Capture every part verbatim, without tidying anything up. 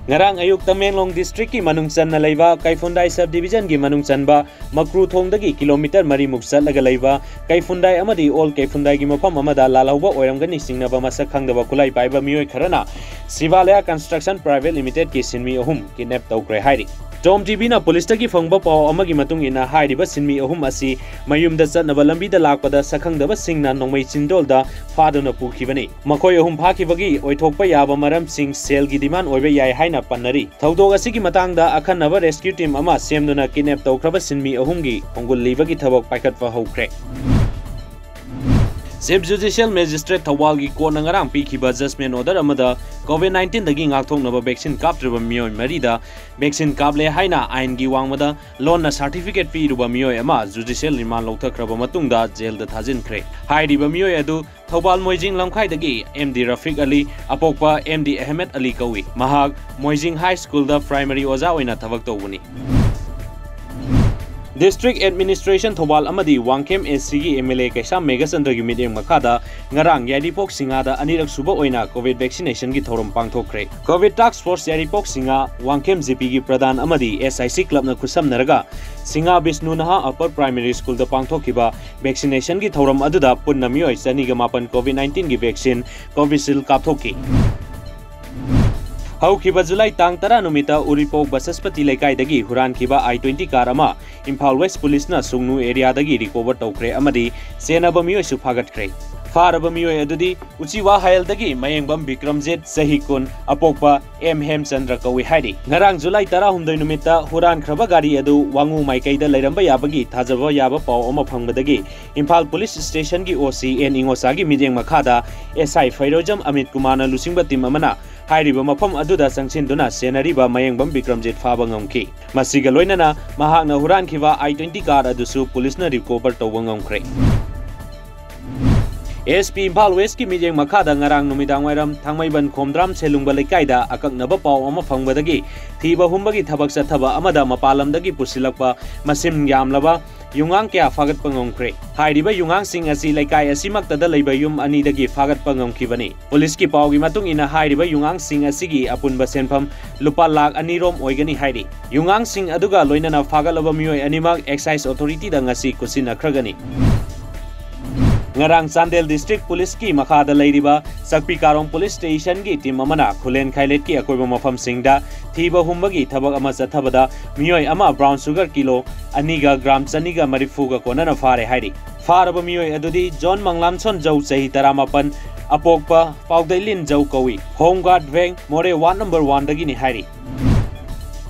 ꯉꯔꯥꯡ ꯑꯌꯨꯛ ꯇꯃꯦꯡꯂꯣꯡ district ꯀꯤ ꯃꯅꯨꯡ ꯆꯟꯅ ꯂꯩꯕ ꯀꯩꯐꯨꯟꯗꯥꯏ sub division ꯒꯤ ꯃꯅꯨꯡ ꯆꯟꯕ ꯃꯀ꯭ꯔꯨ ꯊꯣꯡꯗꯒꯤ kilometre ꯃꯔꯤꯃꯨꯛ ꯆꯠꯂꯒ ꯂꯩꯕ ꯀꯩꯐꯨꯟꯗꯥꯏ ꯑꯃꯗꯤ ꯑꯣꯜ ꯀꯩꯐꯨꯟꯗꯥꯏꯒꯤ ꯃꯐꯝ ꯑꯃꯗ ꯂꯥꯜꯍꯧꯕ ꯑꯣꯏꯔꯝꯒꯅꯤ ꯆꯤꯡꯅꯕ ꯃꯁꯛ ꯈꯪꯗꯕ ꯈꯨꯠꯂꯥꯏ ꯄꯥꯏꯕ ꯃꯤꯑꯣꯏ ꯈꯔꯅ ꯁꯤꯕꯥꯂꯌꯥ Construction Private Limited ꯀꯤ ꯁꯤꯟꯃꯤ ꯑꯍꯨꯝ kidnap ꯇꯧꯈ꯭ꯔꯦ ꯍꯥꯏꯔꯤ꯫ Tom TV ꯅ police ꯇꯒꯤ ꯐꯪꯕ ꯄꯥꯎ ꯑꯃꯒꯤ ꯃꯇꯨꯡ ꯏꯟꯅ, ꯍꯥꯏꯔꯤꯕ ꯁꯤꯟꯃꯤ ꯑꯍꯨꯝ ꯑꯁꯤ ꯃꯌꯨꯝꯗ ꯆꯠꯅꯕ ꯂꯝꯕꯤꯗ ꯂꯥꯛꯄꯗ ꯁꯛꯈꯪꯗꯕꯁꯤꯡꯅ ꯅꯣꯡꯃꯩ ꯆꯤꯟꯗꯣꯜꯗ ꯐꯥꯗꯨꯅ ꯄꯨꯈꯤꯕꯅꯤ꯫ ꯃꯈꯣꯏ ꯑꯍꯨꯝ ꯐꯥꯈꯤꯕꯒꯤ ꯑꯣꯏꯊꯣꯛꯄ ꯌꯥꯕ ꯃꯔꯝꯁꯤꯡ ꯁꯦꯜꯒꯤ demand ꯑꯣꯏꯕ ꯌꯥꯏ ꯍꯥꯏꯅ ꯄꯟꯅꯔꯤ꯫ ꯊꯧꯗꯣꯛ ꯑꯁꯤꯒꯤ ꯃꯇꯥꯡꯗ ꯑꯈꯟꯅꯕ rescue team ꯑꯃ ꯁꯦꯝꯗꯨꯅ kidnap ꯇꯧꯈ꯭ꯔꯕ ꯁꯤꯟꯃꯤ ꯑꯍꯨꯝꯒꯤ ꯈꯣꯡꯒꯨꯜ ꯂꯤꯕꯒꯤ ꯊꯕꯛ ꯄꯥꯏꯈꯠꯄ ꯍꯧꯈ꯭ꯔꯦ꯫ Chief Judicial Magistrate ꯊꯧꯕꯥꯜꯒꯤ court ꯅ ꯉꯔꯥꯡ ꯄꯤꯈꯤꯕ judgment order ꯑꯃꯗ COVID nineteen ꯗꯒꯤ ꯉꯥꯛꯊꯣꯛꯅꯕ vaccine ꯀꯥꯞꯇ꯭ꯔꯤꯕ ꯃꯤꯑꯣꯏ ꯃꯔꯤꯗ vaccine ꯀꯥꯞꯂꯦ ꯍꯥꯏꯅ ꯑꯥꯏꯟꯒꯤ ꯋꯥꯡꯃꯗ ꯂꯣꯟꯅ certificate ꯄꯤꯔꯨꯕ ꯃꯤꯑꯣꯏ ꯑꯃ judicial remand ꯂꯧꯊꯈ꯭ꯔꯕ ꯃꯇꯨꯡꯗ jail ꯗ ꯊꯥꯖꯤꯟꯈ꯭ꯔꯦ꯫ ꯍꯥꯏꯔꯤꯕ ꯃꯤꯑꯣꯏ ꯑꯗꯨ ꯊꯧꯕꯥꯜ ꯃꯣꯏꯖꯤꯡ ꯂꯝꯈꯥꯏꯗꯒꯤ ꯑꯦꯝ ꯗꯤ ꯔꯐꯤꯛ ꯑꯂꯤ, ꯑꯄꯣꯛꯄ ꯑꯦꯝ ꯗꯤ ꯑꯍꯃꯦꯗ ꯑꯂꯤ ꯀꯧꯏ꯫ ꯃꯍꯥꯛ ꯃꯣꯏꯖꯤꯡ High School ꯗ primary ꯑꯣꯖꯥ ꯑꯣꯏꯅ ꯊꯕꯛ ꯇꯧꯕꯅꯤ꯫ District Administration ꯊꯧꯕꯥꯜ ꯑꯃꯗꯤ ꯋꯥꯡꯈꯦꯝ ꯑꯦꯁ ꯁꯤ ꯒꯤ ꯑꯦꯝ ꯑꯦꯜ ꯑꯦ ꯀꯩꯁꯥꯝ ꯃꯦꯘꯆꯟꯗ꯭ꯔꯒꯤ ꯃꯤꯠꯌꯦꯡ ꯃꯈꯥꯗ ꯉꯔꯥꯡ ꯌꯥꯏꯔꯤꯄꯣꯛ ꯁꯤꯡꯉꯥꯗ ꯑꯅꯤꯔꯛ ꯁꯨꯕ ꯑꯣꯏꯅ COVID vaccination ꯒꯤ ꯊꯧꯔꯝ ꯄꯥꯡꯊꯣꯛꯈ꯭ꯔꯦ꯫ COVID task force ꯌꯥꯏꯔꯤꯄꯣꯛ ꯁꯤꯡꯉꯥ, ꯋꯥꯡꯈꯦꯝ ꯖꯤ ꯄꯤ ꯒꯤ ꯄ꯭ꯔꯙꯥꯟ ꯑꯃꯗꯤ ꯑꯦꯁ ꯑꯥꯏ ꯁꯤ club ꯅ ꯈꯨꯠꯁꯝꯅꯔꯒ ꯁꯤꯡꯉꯥ ꯕꯤꯁꯅꯨ ꯅꯍꯥ Upper Primary School ꯗ ꯄꯥꯡꯊꯣꯛꯈꯤꯕ vaccination ꯒꯤ ꯊꯧꯔꯝ ꯑꯗꯨꯗ ꯄꯨꯟꯅ ꯃꯤꯑꯣꯏ ꯆꯅꯤꯒ ꯃꯥꯄꯟ COVID nineteen ꯒꯤ vaccine Covishield ꯀꯥꯞꯊꯣꯛꯈꯤ꯫ ꯍꯧꯈꯤꯕ ꯖꯨꯂꯥꯏ ꯇꯥꯡ ꯇꯔꯥ ꯅꯨꯃꯤꯠꯇ ꯎꯔꯤꯄꯣꯛ ꯕꯁꯁꯄꯇꯤ ꯂꯩꯀꯥꯏꯗꯒꯤ ꯍꯨꯔꯥꯟꯈꯤꯕ I twenty car ꯑꯃ ꯏꯝꯐꯥꯜ West Police ꯅ ꯁꯨꯡꯅꯨ area ꯗꯒꯤ recover ꯇꯧꯈ꯭ꯔꯦ ꯑꯃꯗꯤ ꯆꯦꯟꯅꯕ ꯃꯤꯑꯣꯏꯁꯨ ꯐꯥꯒꯠꯈ꯭ꯔꯦ꯫ ꯐꯥꯔꯕ ꯃꯤꯑꯣꯏ ꯑꯗꯨꯗꯤ ꯎꯆꯤꯋꯥ ꯍꯥꯌꯦꯜꯗꯒꯤ ꯃꯌꯦꯡꯕꯝ ꯕꯤꯀ꯭ꯔꯝꯖꯤꯠ, ꯆꯍꯤ ꯀꯨꯟ, ꯑꯄꯣꯛꯄ ꯑꯦꯝ ꯍꯦꯝꯆꯟꯗ꯭ꯔ ꯀꯧꯏ ꯍꯥꯏꯔꯤ꯫ ꯉꯔꯥꯡ ꯖꯨꯂꯥꯏ ꯇꯔꯥꯍꯨꯝꯗꯣꯏ ꯅꯨꯃꯤꯠꯇ ꯍꯨꯔꯥꯟꯈ꯭ꯔꯕ ꯒꯥꯔꯤ ꯑꯗꯨ ꯋꯥꯉꯨ ꯃꯥꯏꯀꯩꯗ ꯂꯩꯔꯝꯕ ꯌꯥꯕꯒꯤ ꯊꯥꯖꯕ ꯌꯥꯕ ꯄꯥꯎ ꯑꯃ ꯐꯪꯕꯗꯒꯤ ꯏꯝꯐꯥꯜ Police Station ꯒꯤ ꯑꯣ ꯁꯤ ꯑꯦꯟ ꯏꯉꯣꯆꯥꯒꯤ ꯃꯤꯠꯌꯦꯡ ꯃꯈꯥꯗ ꯑꯦꯁ ꯑꯥꯏ ꯐꯩꯔꯣꯖꯝ ꯑꯃꯤꯠ ꯀꯨꯃꯥꯔꯅ ꯂꯨꯆꯤꯡꯕ team ꯑꯃꯅ ꯍꯥꯏꯔꯤꯕ ꯃꯐꯝ ꯑꯗꯨꯗ ꯆꯪꯁꯤꯟꯗꯨꯅ ꯁꯦꯟꯅꯔꯤꯕ ꯃꯌꯦꯡꯕꯝ ꯕꯤꯀ꯭ꯔꯝꯖꯤꯠ ꯐꯥꯕ ꯉꯝꯈꯤ꯫ ꯃꯁꯤꯒ ꯂꯣꯏꯅꯅ ꯃꯍꯥꯛꯅ ꯍꯨꯔꯥꯟꯈꯤꯕ I twenty car ꯑꯗꯨꯁꯨ police ꯅ recover ꯇꯧꯕ ꯉꯝꯈ꯭ꯔꯦ꯫ ꯑꯦꯁ ꯄꯤ ꯏꯝꯐꯥꯜ West ꯀꯤ ꯃꯤꯠꯌꯦꯡ ꯃꯈꯥꯗ ꯉꯔꯥꯡ ꯅꯨꯃꯤꯗꯥꯡ ꯋꯥꯏꯔꯝ ꯊꯥꯡꯃꯩꯕꯟ ꯈꯣꯝꯗ꯭ꯔꯥꯝ ꯁꯦꯂꯨꯡꯕ ꯂꯩꯀꯥꯏꯗ ꯑꯀꯛꯅꯕ ꯄꯥꯎ ꯑꯃ ꯐꯪꯕꯗꯒꯤ ꯊꯤꯕ ꯍꯨꯝꯕꯒꯤ ꯊꯕꯛ ꯆꯠꯊꯕ ꯑꯃꯗ ꯃꯄꯥꯟ ꯂꯝꯗꯒꯤ ꯄꯨꯁꯤꯜꯂꯛꯄ ꯃꯁꯤꯡ ꯌꯥꯝꯂꯕ ꯌꯨꯉꯥꯡ ꯀꯌꯥ ꯐꯥꯒꯠꯄ ꯉꯝꯈ꯭ꯔꯦ꯫ ꯍꯥꯏꯔꯤꯕ ꯌꯨꯉꯥꯡꯁꯤꯡ ꯑꯁꯤ ꯂꯩꯀꯥꯏ ꯑꯁꯤꯃꯛꯇꯗ ꯂꯩꯕ ꯌꯨꯝ ꯑꯅꯤꯗꯒꯤ ꯐꯥꯒꯠꯄ ꯉꯝꯈꯤꯕꯅꯤ꯫ ꯄꯨꯂꯤꯁꯀꯤ ꯄꯥꯎꯒꯤ ꯃꯇꯨꯡ ꯏꯟꯅ, ꯍꯥꯏꯔꯤꯕ ꯌꯨꯉꯥꯡꯁꯤꯡ ꯑꯁꯤꯒꯤ ꯑꯄꯨꯟꯕ ꯁꯦꯟꯐꯝ ꯂꯨꯄꯥ ꯂꯥꯈ ꯑꯅꯤ ꯔꯣꯝ ꯑꯣꯏꯒꯅꯤ ꯍꯥꯏꯔꯤ꯫ ꯌꯨꯉꯥꯡꯁꯤꯡ ꯑꯗꯨꯒ ꯂꯣꯏꯅꯅ ꯐꯥꯒꯠꯂꯕ ꯃꯤꯑꯣꯏ ꯑꯅꯤꯃꯛ Excise Authority ꯗ ꯉꯁꯤ ꯀꯨꯠꯁꯤꯟꯅꯈ꯭ꯔꯒꯅꯤ꯫ ꯉꯔꯥꯡ ꯆꯥꯟꯗꯦꯜ District Police ꯀꯤ ꯃꯈꯥꯗ ꯂꯩꯔꯤꯕ ꯆꯛꯄꯤ ꯀꯥꯔꯣꯡ Police Station ꯒꯤ team ꯑꯃꯅ ꯈꯨꯂꯦꯟ ꯈꯥꯏꯂꯦꯠꯀꯤ ꯑꯀꯣꯏꯕ ꯃꯐꯝꯁꯤꯡꯗ ꯊꯤꯕ ꯍꯨꯝꯕꯒꯤ ꯊꯕꯛ ꯑꯃ ꯆꯠꯊꯕꯗ ꯃꯤꯑꯣꯏ ꯑꯃ brown sugar ꯀꯤꯂꯣ ꯑꯅꯤꯒ gram ꯆꯅꯤꯒ ꯃꯔꯤꯐꯨꯒ ꯀꯣꯟꯅꯅ ꯐꯥꯔꯦ ꯍꯥꯏꯔꯤ꯫ ꯐꯥꯔꯕ ꯃꯤꯑꯣꯏ ꯑꯗꯨꯗꯤ ꯖꯣꯟ ꯃꯪꯂꯥꯝꯁꯣꯟ ꯖꯧ, ꯆꯍꯤ ꯇꯔꯥꯃꯥꯄꯟ, ꯑꯄꯣꯛꯄ ꯄꯥꯎꯗꯩꯂꯤꯟ ꯖꯧ ꯀꯧꯏ, Home Guard Wing, ꯃꯣꯔꯦ ward number one ꯗꯒꯤꯅꯤ ꯍꯥꯏꯔꯤ꯫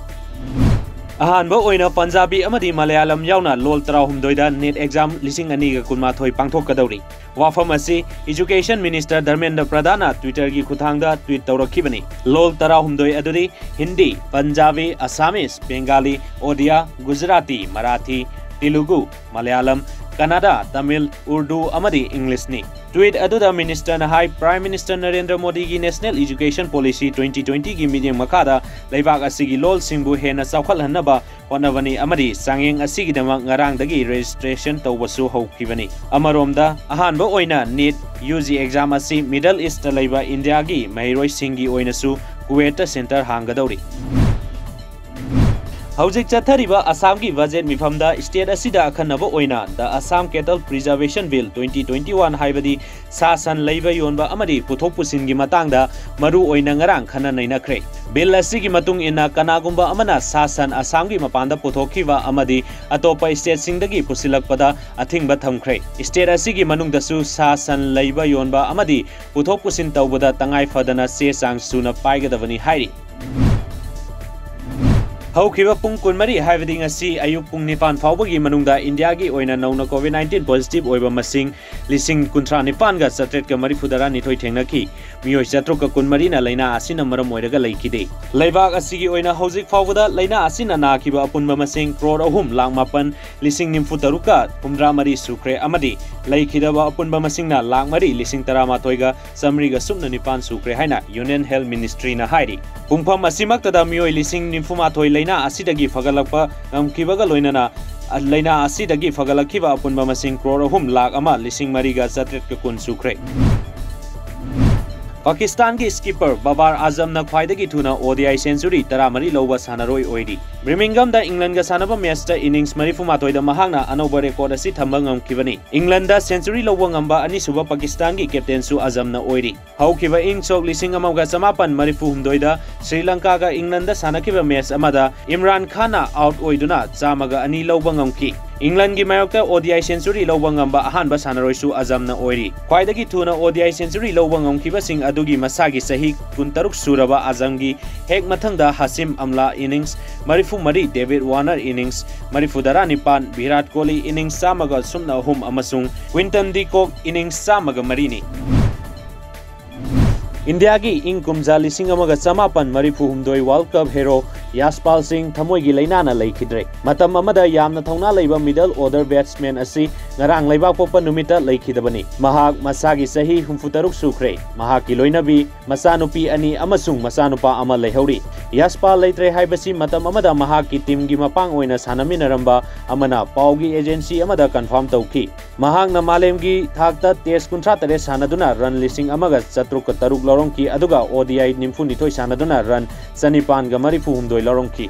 ꯑꯍꯥꯟꯕ ꯑꯣꯏꯅ ꯄꯟꯖꯥꯕꯤ ꯑꯃꯗꯤ ꯃꯂꯌꯥꯂꯝ ꯌꯥꯎꯅ ꯂꯣꯜ ꯇꯔꯥꯍꯨꯝꯗꯣꯏꯗ NEET exam ꯂꯤꯁꯤꯡ ꯑꯅꯤꯒ ꯀꯨꯟꯃꯥꯊꯣꯏ ꯄꯥꯡꯊꯣꯛꯀꯗꯧꯔꯤ꯫ ꯋꯥꯐꯝ ꯑꯁꯤ Education Minister ꯙꯔꯃꯦꯟꯗ꯭ꯔ ꯄ꯭ꯔꯙꯥꯟꯅ Twitter ꯒꯤ ꯈꯨꯠꯊꯥꯡꯗ tweet ꯇꯧꯔꯛꯈꯤꯕꯅꯤ꯫ ꯂꯣꯜ ꯇꯔꯥꯍꯨꯝꯗꯣꯏ ꯑꯗꯨꯗꯤ ꯍꯤꯟꯗꯤ, ꯄꯟꯖꯥꯕꯤ, ꯑꯁꯥꯃꯤꯁ, ꯕꯦꯡꯒꯥꯂꯤ, ꯑꯣꯗꯤꯌꯥ, ꯒꯨꯖꯔꯥꯇꯤ, ꯃꯔꯥꯊꯤ, ꯇꯦꯂꯨꯒꯨ, ꯃꯂꯌꯥꯂꯝ, ꯀꯟꯅꯗꯥ, ꯇꯥꯃꯤꯜ, ꯎꯔꯗꯨ ꯑꯃꯗꯤ ꯏꯪꯂꯤꯁꯅꯤ꯫ Tweet ꯑꯗꯨꯗ minister ꯅ ꯍꯥꯏ, Prime Minister ꯅꯔꯦꯟꯗ꯭ꯔ ꯃꯣꯗꯤꯒꯤ National Education Policy twenty twenty ꯒꯤ ꯃꯤꯠꯌꯦꯡ ꯃꯈꯥꯗ ꯂꯩꯕꯥꯛ ꯑꯁꯤꯒꯤ ꯂꯣꯜꯁꯤꯡꯕꯨ ꯍꯦꯟꯅ ꯆꯥꯎꯈꯠꯍꯟꯅꯕ ꯍꯣꯠꯅꯕꯅꯤ ꯑꯃꯗꯤ ꯆꯥꯡꯌꯦꯡ ꯑꯁꯤꯒꯤꯗꯃꯛ ꯉꯔꯥꯡꯗꯒꯤ registration ꯇꯧꯕꯁꯨ ꯍꯧꯈꯤꯕꯅꯤ꯫ ꯑꯃꯔꯣꯝꯗ, ꯑꯍꯥꯟꯕ ꯑꯣꯏꯅ NEET U G exam ꯑꯁꯤ Middle East ꯇ ꯂꯩꯕ ꯏꯟꯗꯤꯌꯥꯒꯤ ꯃꯍꯩꯔꯣꯏꯁꯤꯡꯒꯤ ꯑꯣꯏꯅꯁꯨ ꯀꯨꯋꯦꯠꯇ center ꯍꯥꯡꯒꯗꯧꯔꯤ꯫ ꯍꯧꯖꯤꯛ ꯆꯠꯊꯔꯤꯕ ꯑꯁꯥꯝꯒꯤ budget ꯃꯤꯐꯝꯗ state ꯑꯁꯤꯗ ꯑꯈꯟꯅꯕ ꯑꯣꯏꯅ The Assam Cattle Preservation Bill twenty twenty-one, ꯍꯥꯏꯕꯗꯤ ꯁꯥ ꯁꯟ ꯂꯩꯕ ꯌꯣꯟꯕ ꯑꯃꯗꯤ ꯄꯨꯊꯣꯛ ꯄꯨꯁꯤꯟꯒꯤ ꯃꯇꯥꯡꯗ ꯃꯔꯨ ꯑꯣꯏꯅ ꯉꯔꯥꯡ ꯈꯟꯅ ꯅꯩꯅꯈ꯭ꯔꯦ꯫ Bill ꯑꯁꯤꯒꯤ ꯃꯇꯨꯡ ꯏꯟꯅ ꯀꯅꯥꯒꯨꯝꯕ ꯑꯃꯅ ꯁꯥ ꯁꯟ ꯑꯁꯥꯝꯒꯤ ꯃꯄꯥꯟꯗ ꯄꯨꯊꯣꯛꯈꯤꯕ ꯑꯃꯗꯤ ꯑꯇꯣꯞꯄ state ꯁꯤꯡꯗꯒꯤ ꯄꯨꯁꯤꯜꯂꯛꯄꯗ ꯑꯊꯤꯡꯕ ꯊꯝꯈ꯭ꯔꯦ꯫ State ꯑꯁꯤꯒꯤ ꯃꯅꯨꯡꯗꯁꯨ ꯁꯥ ꯁꯟ ꯂꯩꯕ ꯌꯣꯟꯕ ꯑꯃꯗꯤ ꯄꯨꯊꯣꯛ ꯄꯨꯁꯤꯟ ꯇꯧꯕꯗ ꯇꯉꯥꯏ ꯐꯗꯅ ꯆꯦ ꯆꯥꯡ ꯁꯨꯅ ꯄꯥꯏꯒꯗꯕꯅꯤ ꯍꯥꯏꯔꯤ꯫ ꯍꯧꯈꯤꯕ ꯄꯨꯡ ꯀꯨꯟꯃꯔꯤ, ꯍꯥꯏꯕꯗꯤ ꯉꯁꯤ ꯑꯌꯨꯛ ꯄꯨꯡ ꯅꯤꯄꯥꯟ ꯐꯥꯎꯕꯒꯤ ꯃꯅꯨꯡꯗ ꯏꯟꯗꯤꯌꯥꯒꯤ ꯑꯣꯏꯅ ꯅꯧꯅ COVID nineteen positive ꯑꯣꯏꯕ ꯃꯁꯤꯡ ꯂꯤꯁꯤꯡ ꯀꯨꯟꯊ꯭ꯔꯥ ꯅꯤꯄꯥꯟꯒ ꯆꯥꯇ꯭ꯔꯦꯠꯀ ꯃꯔꯤꯐꯨ ꯇꯔꯥꯅꯤꯊꯣꯏ ꯊꯦꯡꯅꯈꯤ꯫ ꯃꯤꯑꯣꯏ ꯆꯥꯇ꯭ꯔꯨꯛꯀ ꯀꯨꯟꯃꯔꯤꯅ ꯂꯥꯏꯅꯥ ꯑꯁꯤꯅ ꯃꯔꯝ ꯑꯣꯏꯔꯒ ꯂꯩꯈꯤꯗꯦ꯫ ꯂꯩꯕꯥꯛ ꯑꯁꯤꯒꯤ ꯑꯣꯏꯅ ꯍꯧꯖꯤꯛ ꯐꯥꯎꯕꯗ ꯂꯥꯏꯅꯥ ꯑꯁꯤꯅ ꯅꯥꯈꯤꯕ ꯑꯄꯨꯟꯕ ꯃꯁꯤꯡ ꯀ꯭ꯔꯣꯔ ꯑꯍꯨꯝ ꯂꯥꯈ ꯃꯥꯄꯟ ꯂꯤꯁꯤꯡ ꯅꯤꯐꯨ ꯇꯔꯨꯛꯀ ꯍꯨꯝꯗ꯭ꯔꯥ ꯃꯔꯤ ꯁꯨꯈ꯭ꯔꯦ ꯑꯃꯗꯤ ꯂꯩꯈꯤꯗꯕ ꯑꯄꯨꯟꯕ ꯃꯁꯤꯡꯅ ꯂꯥꯈ ꯃꯔꯤ ꯂꯤꯁꯤꯡ ꯇꯔꯥꯃꯥꯊꯣꯏꯒ ꯆꯥꯃꯔꯤꯒ ꯁꯨꯞꯅ ꯅꯤꯄꯥꯟ ꯁꯨꯈ꯭ꯔꯦ ꯍꯥꯏꯅ Union Health Ministry ꯅ ꯍꯥꯏꯔꯤ꯫ ꯄꯨꯡꯐꯝ ꯑꯁꯤꯃꯛꯇꯗ ꯃꯤꯑꯣꯏ ꯂꯤꯁꯤꯡ ꯅꯤꯐꯨ ꯃꯥꯊꯣꯏ ꯂꯥꯏꯅꯥ ꯑꯁꯤꯗꯒꯤ ꯐꯒꯠꯂꯛꯄ ꯉꯝꯈꯤꯕꯒ ꯂꯣꯏꯅꯅ ꯂꯥꯏꯅꯥ ꯑꯁꯤꯗꯒꯤ ꯐꯒꯠꯂꯛꯈꯤꯕ ꯑꯄꯨꯟꯕ ꯃꯁꯤꯡ ꯀ꯭ꯔꯣꯔ ꯑꯍꯨꯝ ꯂꯥꯈ ꯑꯃ ꯂꯤꯁꯤꯡ ꯃꯔꯤꯒ ꯆꯥꯇ꯭ꯔꯦꯠꯀ ꯀꯨꯟ ꯁꯨꯈ꯭ꯔꯦ꯫ ꯄꯥꯀꯤꯁꯇꯥꯟꯒꯤ skipper ꯕꯕꯥꯔ ꯑꯖꯝꯅ ꯈ꯭ꯋꯥꯏꯗꯒꯤ ꯊꯨꯅ ODI century ꯇꯔꯥꯃꯔꯤ ꯂꯧꯕ ꯁꯥꯟꯅꯔꯣꯏ ꯑꯣꯏꯔꯤ꯫ ꯕꯔꯃꯤꯡꯒꯝꯗ ꯏꯪꯂꯦꯟꯒ ꯁꯥꯟꯅꯕ ꯃꯦꯆꯇ innings ꯃꯔꯤꯐꯨ ꯃꯥꯊꯣꯏꯗ ꯃꯍꯥꯛꯅ ꯑꯅꯧꯕ ꯔꯦꯀꯣꯔꯗ ꯑꯁꯤ ꯊꯝꯕ ꯉꯝꯈꯤꯕꯅꯤ꯫ ꯏꯪꯂꯦꯟꯗ century ꯂꯧꯕ ꯉꯝꯕ ꯑꯅꯤꯁꯨꯕ ꯄꯥꯀꯤꯁꯇꯥꯟꯒꯤ ꯀꯦꯞꯇꯦꯟꯁꯨ ꯑꯖꯝꯅ ꯑꯣꯏꯔꯤ꯫ ꯍꯧꯈꯤꯕ ꯏꯪ ꯁꯣꯛ ꯂꯤꯁꯤꯡ ꯑꯃꯒ ꯆꯃꯥꯄꯟ ꯃꯔꯤꯐꯨ ꯍꯨꯝꯗꯣꯏꯗ ꯁ꯭ꯔꯤ ꯂꯪꯀꯥꯒ ꯏꯪꯂꯦꯟꯗ ꯁꯥꯟꯅꯈꯤꯕ ꯃꯦꯆ ꯑꯃꯗ ꯏꯝꯔꯥꯟ ꯈꯥꯟꯅ ꯑꯥꯎꯠ ꯑꯣꯏꯗꯨꯅ ꯆꯥꯝꯃꯒ ꯑꯅꯤ ꯂꯧꯕ ꯉꯝꯈꯤ꯫ ꯏꯪꯂꯦꯟꯒꯤ ꯃꯥꯌꯣꯛꯇ ODI century ꯂꯧꯕ ꯉꯝꯕ ꯑꯍꯥꯟꯕ ꯁꯥꯟꯅꯔꯣꯏꯁꯨ ꯑꯖꯝꯅ ꯑꯣꯏꯔꯤ꯫ ꯈ꯭ꯋꯥꯏꯗꯒꯤ ꯊꯨꯅ ODI century ꯂꯧꯕ ꯉꯝꯈꯤꯕꯁꯤꯡ ꯑꯗꯨꯒꯤ ꯃꯁꯥꯒꯤ ꯆꯍꯤ ꯀꯨꯟꯇꯔꯨꯛ ꯁꯨꯔꯕ ꯑꯖꯝꯒꯤ ꯍꯦꯛ ꯃꯊꯪꯗ ꯍꯥꯁꯤꯝ ꯑꯝꯂꯥ innings ꯃꯔꯤꯐꯨ ꯃꯔꯤ, ꯗꯦꯕꯤꯗ ꯋꯥꯔꯅꯔ innings ꯃꯔꯤꯐꯨ ꯇꯔꯥꯅꯤꯄꯥꯟ, ꯚꯤꯔꯥꯠ ꯀꯣꯍꯂꯤ innings ꯆꯥꯝꯃꯒ ꯁꯨꯞꯅ ꯑꯍꯨꯝ ꯑꯃꯁꯨꯡ ꯀ꯭ꯋꯤꯟꯇꯟ ꯗꯤ ꯀꯣꯛ innings ꯆꯥꯝꯃꯒ ꯃꯔꯤꯅꯤ꯫ ꯏꯟꯗꯤꯌꯥꯒꯤ ꯏꯪ ꯀꯨꯝꯖꯥ ꯂꯤꯁꯤꯡ ꯑꯃꯒ ꯆꯃꯥꯄꯟ ꯃꯔꯤꯐꯨ ꯍꯨꯝꯗꯣꯏ World Cup hero ꯌꯥꯁꯄꯥꯜ ꯁꯤꯡ ꯊꯃꯣꯏꯒꯤ ꯂꯥꯏꯅꯥꯅ ꯂꯩꯈꯤꯗ꯭ꯔꯦ꯫ ꯃꯇꯝ ꯑꯃꯗ ꯌꯥꯝꯅ ꯊꯧꯅꯥ ꯂꯩꯕ middle order batsman ꯑꯁꯤ ꯉꯔꯥꯡ ꯂꯩꯕꯥꯛꯄꯣꯛꯄ ꯅꯨꯃꯤꯠꯇ ꯂꯩꯈꯤꯗꯕꯅꯤ꯫ ꯃꯍꯥꯛ ꯃꯁꯥꯒꯤ ꯆꯍꯤ ꯍꯨꯝꯐꯨ ꯇꯔꯨꯛ ꯁꯨꯈ꯭ꯔꯦ꯫ ꯃꯍꯥꯛꯀꯤ ꯂꯣꯏꯅꯕꯤ, ꯃꯆꯥꯅꯨꯄꯤ ꯑꯅꯤ ꯑꯃꯁꯨꯡ ꯃꯆꯥꯅꯨꯄꯥ ꯑꯃ ꯂꯩꯍꯧꯔꯤ꯫ ꯌꯥꯁꯄꯥꯜ ꯂꯩꯇ꯭ꯔꯦ ꯍꯥꯏꯕꯁꯤ ꯃꯇꯝ ꯑꯃꯗ ꯃꯍꯥꯛꯀꯤ ꯇꯤꯝꯒꯤ ꯃꯄꯥꯡ ꯑꯣꯏꯅ ꯁꯥꯟꯅꯃꯤꯟꯅꯔꯝꯕ ꯑꯃꯅ ꯄꯥꯎꯒꯤ ꯑꯦꯖꯦꯟꯁꯤ ꯑꯃꯗ ꯀꯟꯐꯥꯔꯝ ꯇꯧꯈꯤ꯫ ꯃꯍꯥꯛꯅ ꯃꯥꯂꯦꯝꯒꯤ ꯊꯥꯛꯇ ꯇꯦꯁ ꯀꯨꯟꯊ꯭ꯔꯥ ꯇꯔꯦꯠ ꯁꯥꯟꯅꯗꯨꯅ ꯔꯟ ꯂꯤꯁꯤꯡ ꯑꯃꯒ ꯆꯥꯇ꯭ꯔꯨꯛꯀ ꯇꯔꯨꯛ ꯂꯧꯔꯝꯈꯤ, ꯑꯗꯨꯒ ODI ꯅꯤꯐꯨ ꯅꯤꯊꯣꯏ ꯁꯥꯟꯅꯗꯨꯅ ꯔꯟ ꯆꯅꯤꯄꯥꯟꯒ ꯃꯔꯤꯐꯨ ꯍꯨꯝꯗꯣꯏ ꯂꯧꯔꯝꯈꯤ꯫